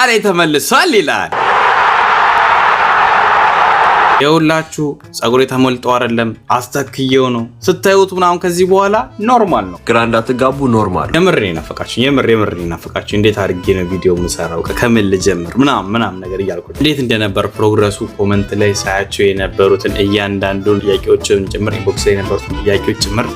አሌ ተመልሷል ይላል። የሁላችሁ ጸጉሬ ተሞልጦ አይደለም አስተክየው ነው ስታዩት ምናምን ከዚህ በኋላ normal ነው። ግራ እንዳትጋቡ፣ normal። የምር ነው የናፈቃችሁ። የምር የምር ነው የናፈቃችሁ። እንዴት አድርጌ ነው ቪዲዮ የምሰራው፣ ከምን ልጀምር ምናምን ምናምን ነገር እያልኩ እንዴት እንደነበር progress ኡ comment ላይ ሳያቸው የነበሩትን እያንዳንዱን ጥያቄዎችን ጭምር፣ inbox ላይ የነበሩትን ጥያቄዎች ጭምር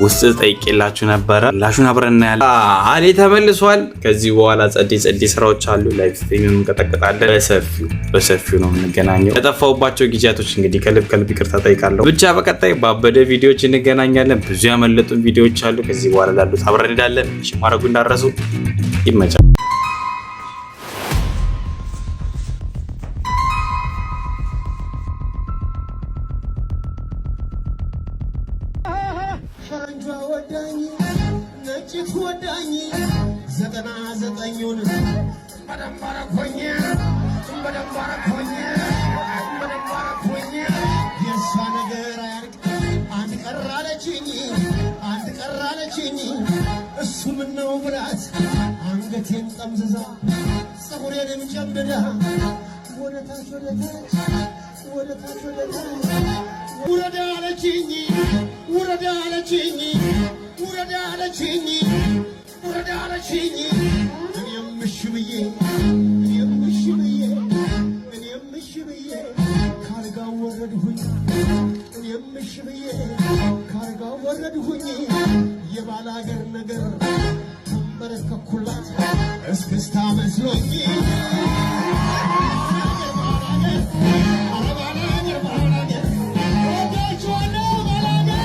ውስጥ ጠይቄላችሁ ነበረ። ላሹን አብረን እናያለን። አሌ ተመልሷል። ከዚህ በኋላ ጸዴ ጸዴ ስራዎች አሉ። Live stream እንቀጠቅጣለን። በሰፊው በሰፊው ነው የምንገናኘው። ለጠፋሁባቸው ጊዜያቶች እንግዲህ ከልብ ከልብ ይቅርታ ጠይቃለሁ። ብቻ በቀጣይ ባበደ ቪዲዮዎች እንገናኛለን። ብዙ ያመለጡን ቪዲዮዎች አሉ። ከዚህ በኋላ ላሉት አብረን እንሄዳለን። እሺ ማድረጉ እንዳረሱ ይመቻል። ፈረንጇ ወዳኝ፣ ነጭት ወዳኝ፣ 99ኙን በደንብ አረኮኝ፣ በደንብ አረኮኝ፣ በደንብ አረኮኝ። የእሷ ነገር አያልቅ፣ አንድ ቀር አለችኝ፣ አንድ ቀር አለችኝ። እሱ ምነው ብላት አንገቴን ጠምዝዛ ፀጉሬንም ጨምድዳ ወደ ታች፣ ወደ ታች፣ ወደ ታች፣ ወደ ታች ውረዳ አለችኝ፣ ውረዳ አለችኝ፣ ውረዳ አለችኝ፣ ውረዳ አለችኝ። እኔም እሺ ብዬ፣ እኔም እሺ ብዬ፣ እኔም እሺ ብዬ ካልጋው ወረድሁኝ፣ እኔም እሺ ብዬ ካልጋው ወረድሁኝ። የባላገር ነገር ተንበረከኩላት እስክስታ መስሎኝ። ባላገር ባላገር ባላገር ወዳችኋለሁ ባላገር።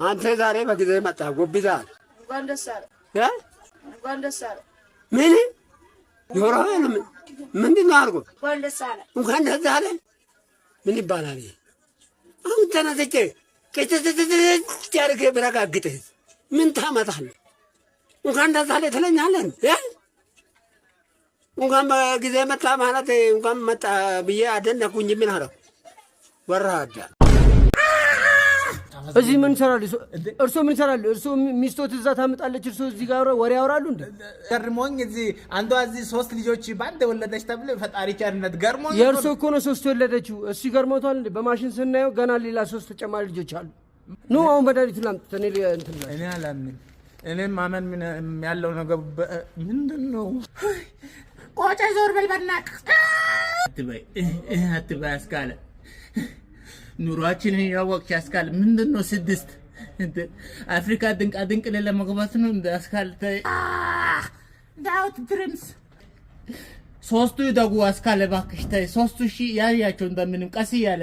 አንተ ዛሬ በጊዜ መጣ፣ ጎብዛል። እንኳን ደስ አለ። እ? እንኳን ደስ አለ። ምን ጆሮህን ምንድን ነው አልኩህ? እንኳን ደስ አለ። እንኳን ደስ አለ ምን ይባላል? ይሄ? አሁን ተነስቼ ቅጭጭጭጭ አድርጌ ብረጋግጥህ ምን ታመጣለህ? እንኳን ደስ አለ ትለኛለህ? እ? እንኳን በጊዜ መጣ ማለት እንኳን መጣ ብዬ አደነኩኝ። ምን አለው ወራዳ። እዚህ ምን ይሰራሉ? እርሶ ምን ይሰራሉ? እርሶ ሚስቶት እዛ ታምጣለች፣ እርሶ እዚህ ጋር ወሬ ያወራሉ እንዴ? ገርሞኝ እዚህ አንዷ እዚህ ሶስት ልጆች በአንድ ወለደች ተብሎ ፈጣሪ ቸርነት ገርሞኝ። የእርሶ እኮ ነው ሶስት የወለደችው። እሱ ይገርሞታል እንዴ? በማሽን ስናየው ገና ሌላ ሶስት ተጨማሪ ልጆች አሉ። ኑ አሁን መድኃኒቱን ላምጡት። እኔ እንትን እላለሁ። እኔ አላምን። እኔም ማመን ምን ያለው ነገር ምንድን ነው? ቆጨ ዞር በል በእናትህ። አትበይ አትበይ አስካለ፣ ኑሯችንን ያወቅሽ አስካለ። ምንድን ነው ስድስት እንደ አፍሪካ ድንቃ ድንቅ ለመግባት ነው እንደ አስካለ ተይ። ዳውት dreams ሶስቱ ይደጉ አስካለ እባክሽ ተይ። 3000 ያያቸው እንደምንም ቀስ እያለ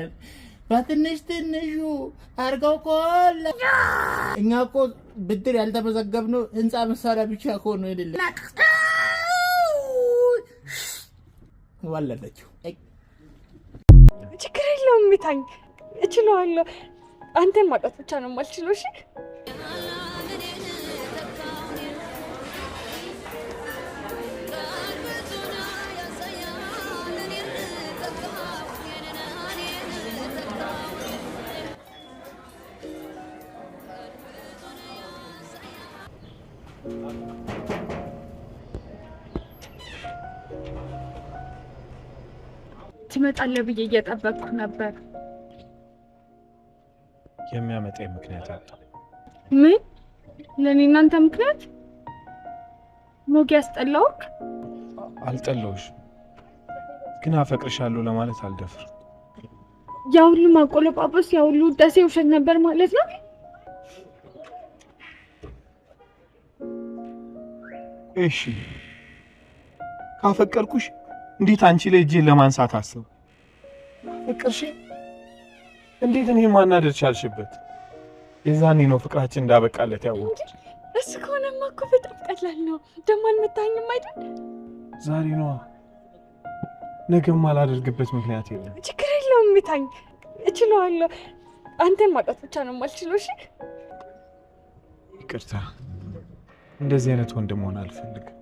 በትንሽ ትንሹ አርገው ኮለ እኛ እኮ ብድር ያልተመዘገብነው ህንፃ መሳሪያ ብቻ እኮ ነው የሌለ ወለደችው። ችግር የለውም ምታኝ፣ እችለዋለሁ። አንተን ማጣት ብቻ ነው የማልችለው። እሺ። ትመጣለህ ብዬ እየጠበቅኩ ነበር። የሚያመጣኝ ምክንያት አለ። ምን? ለእኔ እናንተ ምክንያት ሞጌ ያስጠላውክ? አልጠላሁሽ፣ ግን አፈቅርሻለሁ ለማለት አልደፍርም። ያ ሁሉ ማቆለጳጰስ፣ ያ ሁሉ ውዳሴ ውሸት ነበር ማለት ነው? እሺ ካፈቀርኩሽ እንዴት አንቺ ላይ እጄን ለማንሳት አስብ? ካፈቀርሽ እንዴት እኔን ማናደድ ቻልሽበት? የዛኔ ነው ፍቅራችን እንዳበቃለት ያወቅሁት። እሱ ከሆነማ እኮ በጣም ቀላል ነው። ደግሞ አልመታኝም አይደል? ዛሬ ነዋ። ነገም አላደርግበት ምክንያት የለም። ችግር የለውም ምታኝ፣ እችለዋለሁ። አንተን ማጣት ብቻ ነው የማልችለው። እሺ ይቅርታ፣ እንደዚህ አይነት ወንድ መሆን አልፈልግም።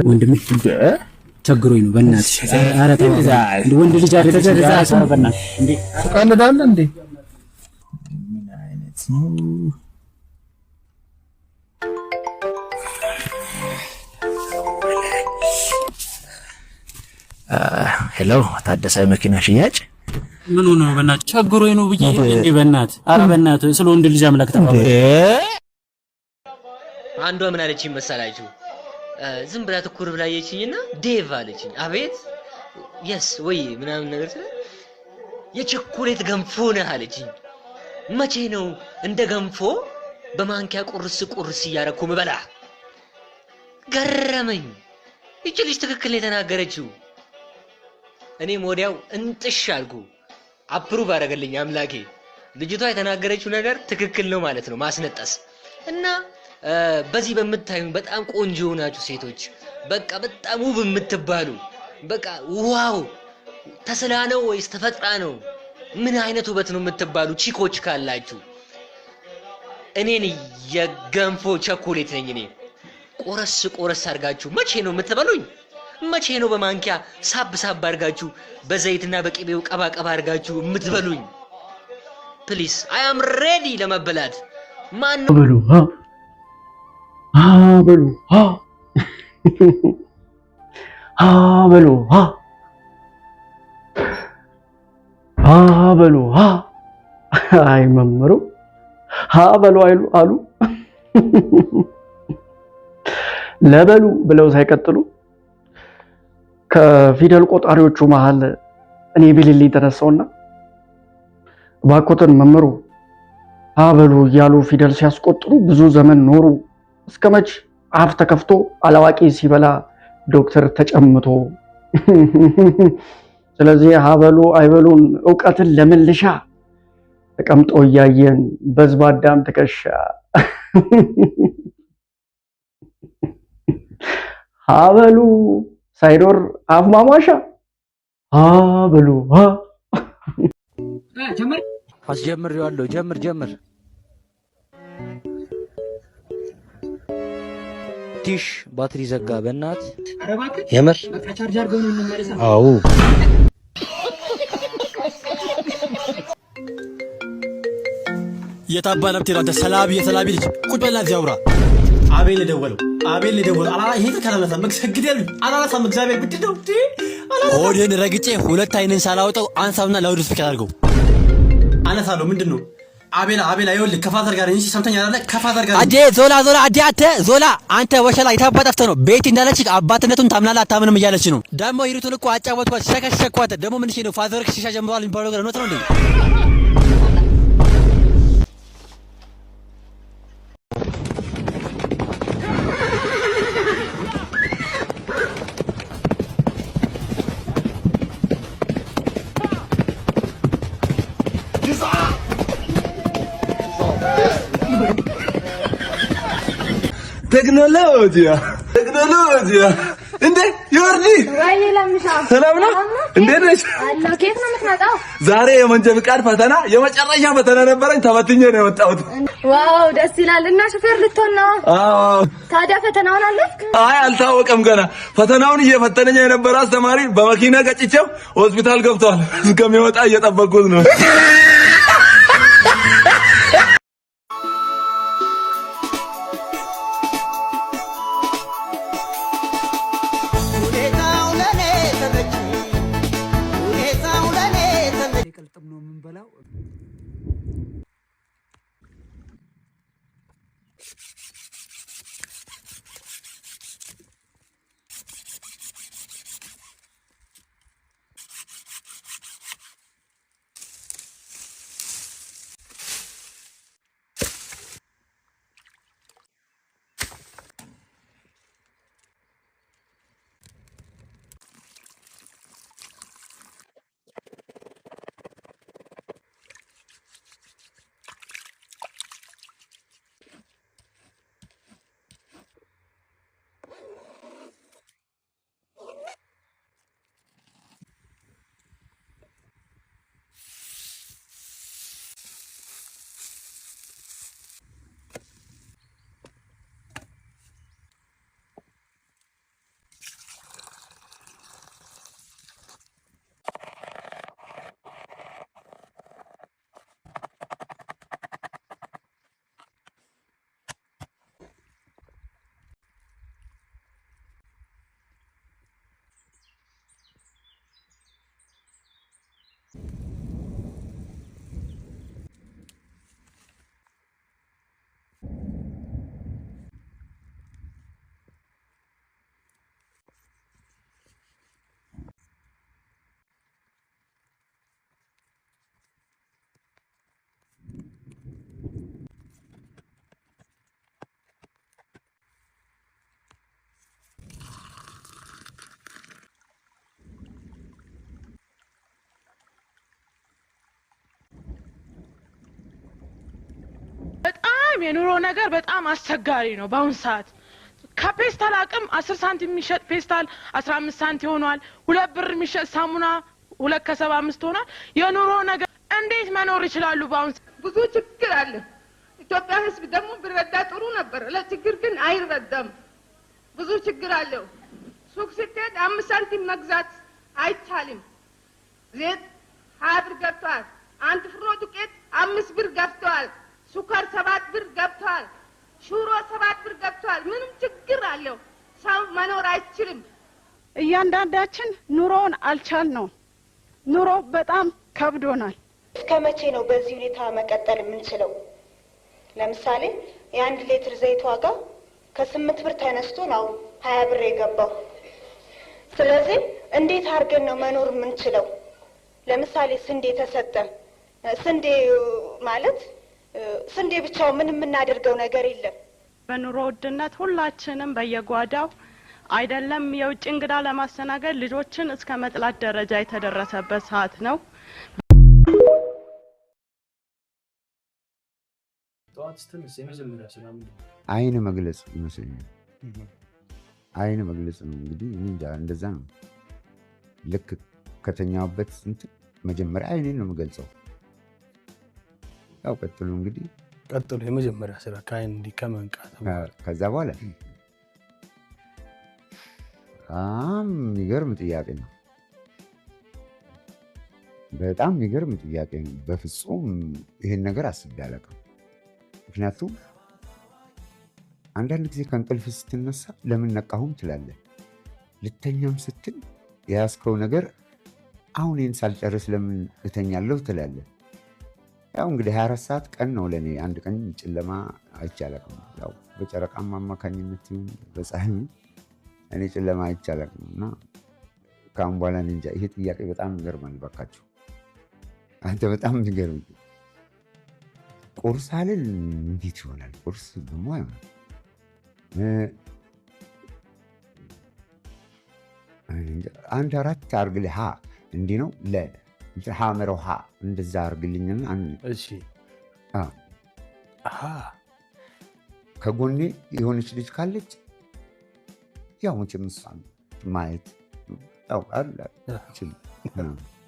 ወንድሜ ቸግሮኝ ነው በእናትሽ። ኧረ ተው ወንድ ልጅ አይደለሽ? ኧረ በእናትሽ እንዴ ትቀልዳለህ እንዴ? ምን አይነት ነው? Hello፣ ታደሰ መኪና ሽያጭ። ምን ሆነ ነው? በእናትህ ቸግሮኝ ነው ብዬ እንዴ በእናትህ። ኧረ በእናትህ ስለ ወንድ ልጅ አምላክ ተባበል። አንዷ ምን አለችኝ መሰላችሁ? ዝም ብላ ትኩር ብላ አየችኝና ዴቭ አለችኝ። አቤት yes ወይ ምናምን ነገር ስለ የቸኮሌት ገንፎ ነህ አለችኝ። መቼ ነው እንደ ገንፎ በማንኪያ ቁርስ ቁርስ እያረኩ ምበላ? ገረመኝ። ይቺ ልጅ ትክክል ነው የተናገረችው። እኔም ወዲያው እንጥሽ አልኩ። Approve አደረገልኝ አምላኬ። ልጅቷ የተናገረችው ነገር ትክክል ነው ማለት ነው፣ ማስነጠስ እና በዚህ በምታዩኝ በጣም ቆንጆ የሆናችሁ ሴቶች፣ በቃ በጣም ውብ የምትባሉ፣ በቃ wow ተስላ ነው ወይስ ተፈጥራ ነው? ምን አይነት ውበት ነው የምትባሉ chick ኦች ካላችሁ እኔን የገንፎ ቸኮሌት ነኝ እኔ። ቆረስ ቆረስ አድርጋችሁ መቼ ነው የምትበሉኝ? መቼ ነው በማንኪያ ሳብ ሳብ አድርጋችሁ በዘይትና በቅቤው ቀባ ቀባ አድርጋችሁ የምትበሉኝ? Please, I am ready ለመበላት። ማን በሉ ሀ ሀ በሉ ሀ ሀ በሉ ሀ ሀ በሉ ሀ። አይ መምህሩ ሀ በሉ አይሉ አሉ ለበሉ ብለው ሳይቀጥሉ ከፊደል ቆጣሪዎቹ መሃል እኔ ቢልልኝ ተነሳውና እባክዎትን መምህሩ ሀ በሉ እያሉ ፊደል ሲያስቆጥሩ ብዙ ዘመን ኖሩ። እስከ መች አፍ ተከፍቶ አላዋቂ ሲበላ ዶክተር ተጨምቶ። ስለዚህ ሀ በሉ አይበሉን እውቀትን ለምን ልሻ ተቀምጦ እያየን በዝባ አዳም ትከሻ። ሀ በሉ ሳይኖር አፍ ማሟሻ። ሀ በሉ ሀ። ጀምር። አስጀምሬዋለሁ። ጀምር ጀምር። ቲሽ ባትሪ ዘጋ። በእናት የምር አዎ። የታባ ነብቴ ነው አንተ ሰላቢ የሰላቢ ልጅ ቁጭ በልና እዚህ አውራ። አቤል የደወለው አቤል የደወለው አላ ይሄ ካላነሳም ግደሉኝ። አላነሳም እግዚአብሔር ብድር ነው። ሆድህን ረግጬ ሁለት አይንን ሳላወጣው አንሳውና loud speaker አድርገው። አነሳለሁ። ምንድን ነው? አቤላ አቤላ ይኸውልህ ከ father ጋር እንጂ ሰምተኛል አይደለ? ከ father ጋር አዴ ዞላ ዞላ አዴ አንተ ዞላ አንተ ወሸላ የታባ ጠፍተህ ነው። ቤቲ እንዳለች አባትነቱን ታምናለህ አታምንም እያለች ነው። ደግሞ ሂሩቱን እኮ አጫወትኳት፣ ሸከሸኳት። ደግሞ ምን ነው father ሺሻ ጀምረዋል የሚባለው ነገር እውነት ነው እንዴ? ቴክኖሎጂያ ቴክኖሎጂያ እንዴ ዮርዲ ሰላም ነው? እንዴት ነሽ? ከየት ነው የምትመጣው? ዛሬ የመንጃ ፍቃድ ፈተና የመጨረሻ ፈተና ነበረኝ። ተፈትኜ ነው የመጣሁት። Wow ደስ ይላል። እና ሹፌር ልትሆን ነው? አዎ። ታዲያ ፈተናውን አለፍክ? አይ አልታወቀም ገና። ፈተናውን እየፈተነኝ የነበረ አስተማሪ በመኪና ገጭቼው ሆስፒታል ገብቷል። እስከሚወጣ እየጠበቅኩት ነው። ቅልጥም ነው የምንበላው። በጣም የኑሮ ነገር በጣም አስቸጋሪ ነው በአሁን ሰዓት። ከፔስታል አቅም 10 ሳንቲም የሚሸጥ ፔስታል 15 ሳንቲም ሆኗል። 2 ብር የሚሸጥ ሳሙና 2.75 ሆኗል። የኑሮ ነገር እንዴት መኖር ይችላሉ በአሁን ሰዓት? ብዙ ችግር አለ። ኢትዮጵያ ሕዝብ ደግሞ ቢረዳ ጥሩ ነበር። ለችግር ግን አይረዳም። ብዙ ችግር አለው። ሱቅ ስትሄድ 5 ሳንቲም መግዛት አይቻልም። ዘይት 20 ብር ገብተዋል። አንድ ፍርኖ ዱቄት 5 ብር ገብተዋል። ስኳር 7 ብር ገብተዋል። ሽሮ 7 ብር ገብተዋል። ምንም ችግር አለው። ሰው መኖር አይችልም። እያንዳንዳችን ኑሮውን አልቻልነው። ኑሮ በጣም ከብዶናል። እስከ መቼ ነው በዚህ ሁኔታ መቀጠል የምንችለው? ለምሳሌ የ1 ሊትር ዘይት ዋጋ ከ8 ብር ተነስቶ ነው 20 ብር የገባው። ስለዚህ እንዴት አድርገን ነው መኖር የምንችለው? ለምሳሌ ስንዴ ተሰጠ። ስንዴ ማለት ስንዴ ብቻው ምን የምናደርገው ነገር የለም። በኑሮ ውድነት ሁላችንም በየጓዳው አይደለም የውጭ እንግዳ ለማስተናገድ ልጆችን እስከ መጥላት ደረጃ የተደረሰበት ሰዓት ነው። ጠዋት ስትነሳ የመጀመሪያ ስራ ምንድን ነው? አይን መግለጽ ይመስለኛል። አይን መግለጽ ነው እንግዲህ፣ እኔ እንጃ፣ እንደዛ ነው። ልክ ከተኛሁበት እንትን መጀመሪያ አይኔን ነው የምገልጸው። ያው ቀጥሎ እንግዲህ ቀጥሎ የመጀመሪያ ስራ ከአይን እንዲህ ከመንቃት ከዛ በኋላ በጣም የሚገርም ጥያቄ ነው። በጣም የሚገርም ጥያቄ ነው። በፍጹም ይህን ነገር አስቤ አላውቅም። ምክንያቱም አንዳንድ ጊዜ ከእንቅልፍ ስትነሳ ለምን ነቃሁም ትላለህ። ልተኛም ስትል የያዝከው ነገር አሁን ይህን ሳልጨርስ ለምን እተኛለሁ ትላለህ። ያው እንግዲህ 24 ሰዓት ቀን ነው ለእኔ። አንድ ቀን ጨለማ አይቼ አላውቅም። ያው በጨረቃም አማካኝነት ይሁን በፀሐይም እኔ ጨለማ አይቼ አላውቅም እና ከአሁን በኋላ እኔ እንጃ። ይሄ ጥያቄ በጣም ይገርማል። ባካችሁ አንተ በጣም የሚገርም። ቁርስ አልል እንዴት ይሆናል? ቁርስ ደግሞ አይሆንም። አንድ አራት አርግልህ፣ ሀ እንዲህ ነው፣ ለ ሀ መረው ሀ እንደዛ አርግልኝና እሺ ከጎኔ የሆነች ልጅ ካለች ያው መቼም እሷን ማየት ያው አለ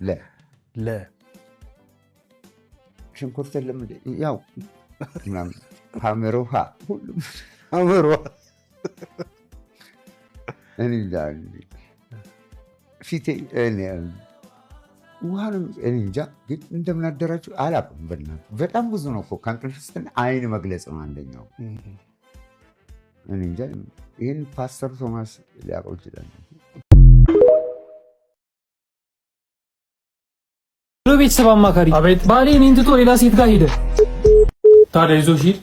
ለ ለ ሽንኩርት የለም እንዴ? ያው ምናምን ሀመር ውሃ ሁሉም ሀመር ውሃ፣ እኔ እንጃ፣ ፊቴ ውሃንም እኔ እንጃ፣ ግን እንደምን አደራችሁ አላውቅም። በእናትህ በጣም ብዙ ነው እኮ፣ ከእንቅልፍ ስትል አይን መግለጽ ነው አንደኛው። እኔ እንጃ፣ ይህን ፓስተር ቶማስ ሊያውቀው ይችላል። ቤተሰብ አማካሪ፣ ባሌ እኔን ትቶ ሌላ ሴት ጋር ሄደ። ታዲያ ይዞሽ ሂድ።